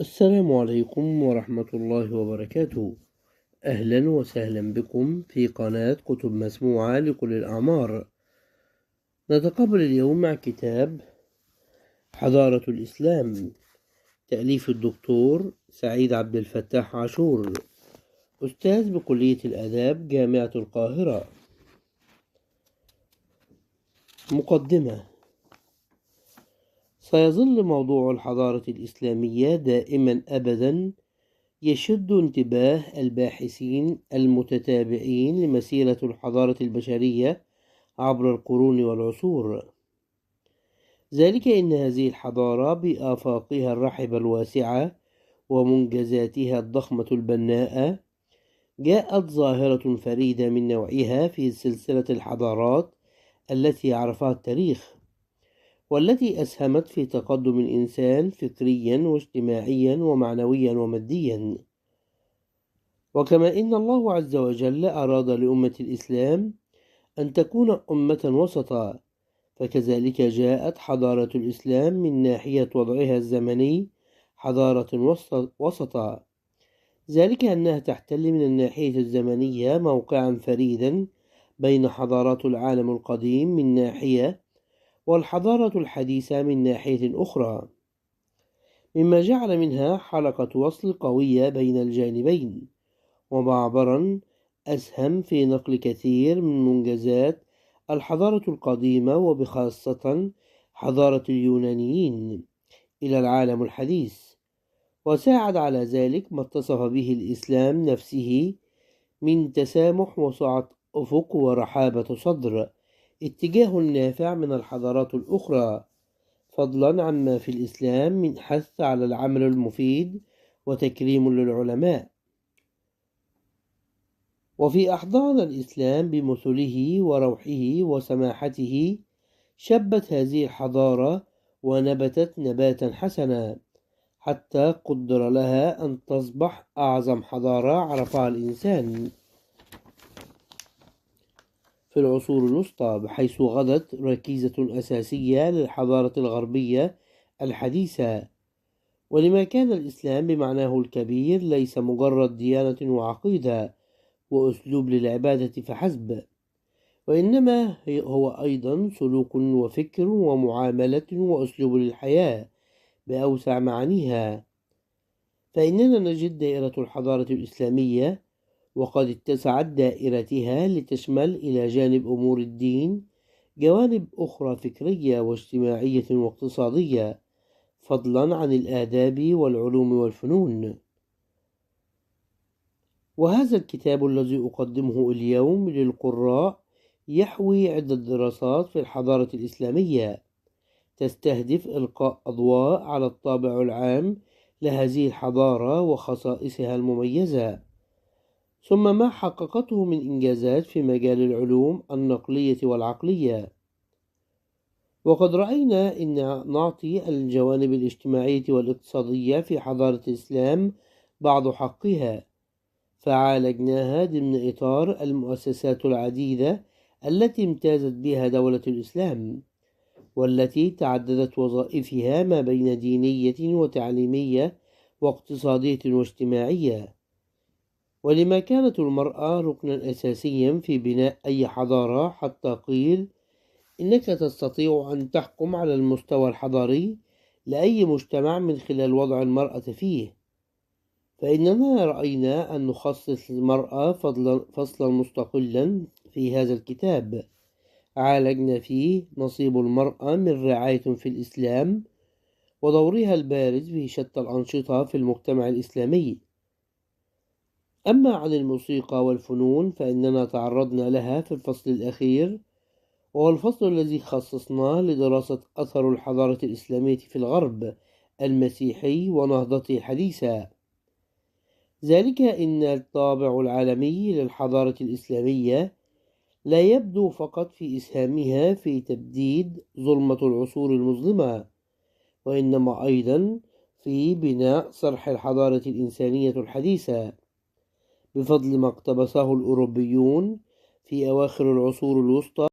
السلام عليكم ورحمة الله وبركاته. أهلا وسهلا بكم في قناة كتب مسموعة لكل الأعمار. نتقابل اليوم مع كتاب حضارة الإسلام، تأليف الدكتور سعيد عبد الفتاح عاشور، أستاذ بكلية الآداب جامعة القاهرة. مقدمة. سيظل موضوع الحضارة الإسلامية دائما أبدا يشد انتباه الباحثين المتتابعين لمسيرة الحضارة البشرية عبر القرون والعصور، ذلك إن هذه الحضارة بآفاقها الرحبة الواسعة ومنجزاتها الضخمة البناءة جاءت ظاهرة فريدة من نوعها في سلسلة الحضارات التي عرفها التاريخ، والتي أسهمت في تقدم الإنسان فكريا واجتماعيا ومعنويا وماديا. وكما إن الله عز وجل أراد لأمة الإسلام أن تكون أمة وسطا، فكذلك جاءت حضارة الإسلام من ناحية وضعها الزمني حضارة وسطا، ذلك أنها تحتل من الناحية الزمنية موقعا فريدا بين حضارات العالم القديم من ناحية والحضارة الحديثة من ناحية أخرى، مما جعل منها حلقة وصل قوية بين الجانبين، ومعبرا أسهم في نقل كثير من منجزات الحضارة القديمة وبخاصة حضارة اليونانيين إلى العالم الحديث، وساعد على ذلك ما اتصف به الإسلام نفسه من تسامح وسعة أفق ورحابة صدر، اتجاه نافع من الحضارات الأخرى، فضلا عما في الإسلام من حث على العمل المفيد وتكريم للعلماء. وفي أحضان الإسلام بمثله وروحه وسماحته شبت هذه الحضارة ونبتت نباتا حسنا حتى قدر لها أن تصبح أعظم حضارة عرفها الإنسان في العصور الوسطى، بحيث غدت ركيزة أساسية للحضارة الغربية الحديثة. ولما كان الإسلام بمعناه الكبير ليس مجرد ديانة وعقيدة وأسلوب للعبادة فحسب، وإنما هو أيضا سلوك وفكر ومعاملة وأسلوب للحياة بأوسع معانيها. فإننا نجد دائرة الحضارة الإسلامية وقد اتسعت دائرتها لتشمل إلى جانب أمور الدين جوانب أخرى فكرية واجتماعية واقتصادية، فضلا عن الآداب والعلوم والفنون. وهذا الكتاب الذي أقدمه اليوم للقراء يحوي عدة دراسات في الحضارة الإسلامية تستهدف إلقاء أضواء على الطابع العام لهذه الحضارة وخصائصها المميزة، ثم ما حققته من إنجازات في مجال العلوم النقلية والعقلية. وقد رأينا أن نعطي الجوانب الاجتماعية والاقتصادية في حضارة الإسلام بعض حقها، فعالجناها ضمن إطار المؤسسات العديدة التي امتازت بها دولة الإسلام، والتي تعددت وظائفها ما بين دينية وتعليمية واقتصادية واجتماعية. ولما كانت المرأة ركنا أساسيا في بناء أي حضارة، حتى قيل إنك تستطيع أن تحكم على المستوى الحضاري لأي مجتمع من خلال وضع المرأة فيه. فإننا رأينا أن نخصص المرأة فصلا مستقلا في هذا الكتاب عالجنا فيه نصيب المرأة من رعاية في الإسلام ودورها البارز في شتى الأنشطة في المجتمع الإسلامي. أما عن الموسيقى والفنون فإننا تعرضنا لها في الفصل الأخير، وهو الفصل الذي خصصناه لدراسة أثر الحضارة الإسلامية في الغرب المسيحي ونهضته الحديثة، ذلك إن الطابع العالمي للحضارة الإسلامية لا يبدو فقط في إسهامها في تبديد ظلمة العصور المظلمة، وإنما أيضا في بناء صرح الحضارة الإنسانية الحديثة بفضل ما اقتبسه الأوروبيون في أواخر العصور الوسطى